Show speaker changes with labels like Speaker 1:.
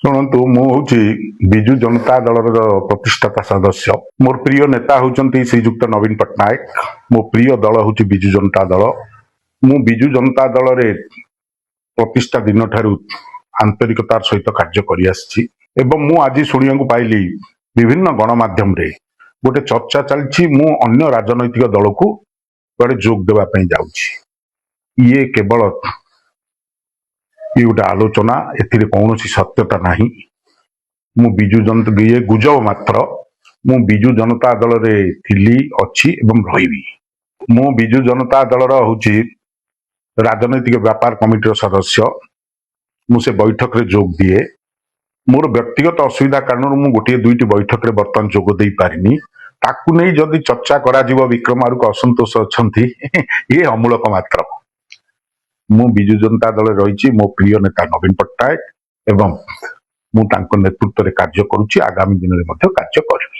Speaker 1: ଶୁଣନ୍ତୁ, ମୁଁ ହଉଛି ବିଜୁ ଜନତା ଦଳର ପ୍ରତିଷ୍ଠାତା ସଦସ୍ୟ। ମୋର ପ୍ରିୟ ନେତା ହଉଛନ୍ତି ଶ୍ରୀଯୁକ୍ତ ନବୀନ ପଟ୍ଟନାୟକ। ମୋ ପ୍ରିୟ ଦଳ ହଉଛି ବିଜୁ ଜନତା ଦଳ। ମୁଁ ବିଜୁ ଜନତା ଦଳରେ ପ୍ରତିଷ୍ଠା ଦିନଠାରୁ ଆନ୍ତରିକତାର ସହିତ କାର୍ଯ୍ୟ କରିଆସିଛି ଏବଂ ମୁଁ ଆଜି ଶୁଣିବାକୁ ପାଇଲି, ବିଭିନ୍ନ ଗଣମାଧ୍ୟମରେ ଗୋଟେ ଚର୍ଚ୍ଚା ଚାଲିଛି, ମୁଁ ଅନ୍ୟ ରାଜନୈତିକ ଦଳକୁ କୁଆଡେ ଯୋଗ ଦେବା ପାଇଁ ଯାଉଛି। ଇଏ କେବଳ ଇଏ ଗୋଟେ ଆଲୋଚନା, ଏଥିରେ କୌଣସି ସତ୍ୟତା ନାହିଁ। ମୁଁ ବିଜୁ ଜନତା, ଇଏ ଗୁଜବ ମାତ୍ର। ମୁଁ ବିଜୁ ଜନତା ଦଳରେ ଥିଲି, ଅଛି ଏବଂ ରହିବି। ମୁଁ ବିଜୁ ଜନତା ଦଳର ହଉଛି ରାଜନୈତିକ ବ୍ୟାପାର କମିଟିର ସଦସ୍ୟ। ମୁଁ ସେ ବୈଠକରେ ଯୋଗ ଦିଏ। ମୋର ବ୍ୟକ୍ତିଗତ ଅସୁବିଧା କାରଣରୁ ମୁଁ ଗୋଟିଏ ଦୁଇଟି ବୈଠକରେ ବର୍ତ୍ତମାନ ଯୋଗ ଦେଇପାରିନି। ତାକୁ ନେଇ ଯଦି ଚର୍ଚ୍ଚା କରାଯିବ, ବିକ୍ରମ ଆରୁଖ ଅସନ୍ତୋଷ ଅଛନ୍ତି, ଇଏ ଅମୂଳକ ମାତ୍ର। ମୁଁ ବିଜୁ ଜନତା ଦଳରେ ରହିଛି। ମୋ ପ୍ରିୟ ନେତା ନବୀନ ପଟ୍ଟନାୟକ ଏବଂ ମୁଁ ତାଙ୍କ ନେତୃତ୍ୱରେ କାର୍ଯ୍ୟ କରୁଛି। ଆଗାମୀ ଦିନରେ ମଧ୍ୟ କାର୍ଯ୍ୟ କରିବି।